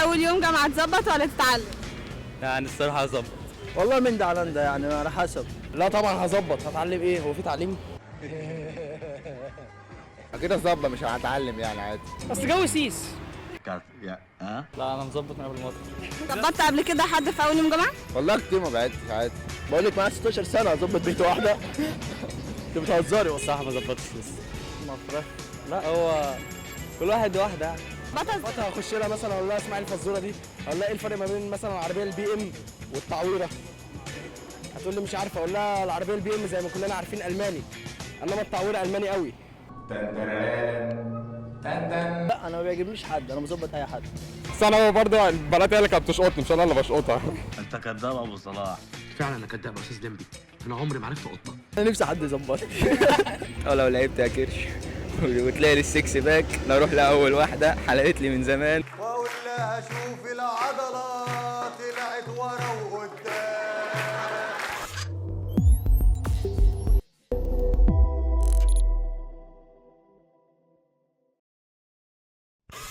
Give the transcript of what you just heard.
اول يوم جامعه تظبط ولا تتعلم؟ يعني الصراحة هظبط. والله من ده على ده يعني، على حسب. لا طبعا هظبط، هتعلم ايه؟ هو في تعليم؟ اكيد هظبط، مش هتعلم يعني عادي. بس جو سيس. لا انا مظبط من قبل ما ادخل. ظبطت قبل كده حد في اول يوم جامعه؟ والله كتير ما بعدتش عادي. بقول لك معايا 16 سنة هظبط بنت واحدة؟ انت بتهزري والله. الصراحة ما ظبطتش لسه. ما لا هو كل واحد واحدة يعني. ظبطت. هخش لها مثلا اقول لها اسمعي الفزوره دي، اقول لها ايه الفرق ما بين مثلا العربية البي ام والتعويره؟ هتقول لي مش عارفه. اقول لها العربية البي ام زي ما كلنا عارفين الماني، انما التعويره الماني قوي. لا انا ما بيعجبنيش حد، انا مظبط اي حد. بس انا برضه البنات هي اللي كانت بتشقطني، مش انا اللي بشقطها. انت كداب ابو صلاح. فعلا انا كداب يا استاذ لمبي، انا عمري ما عرفت قطة. انا نفسي حد يظبطني. اه لو لعبت يا كرش وتلاقي لي ال six pack، لا اروح لاول واحدة حلقت لي من زمان. واقول لها شوف العضلات طلعت ورا وقدام.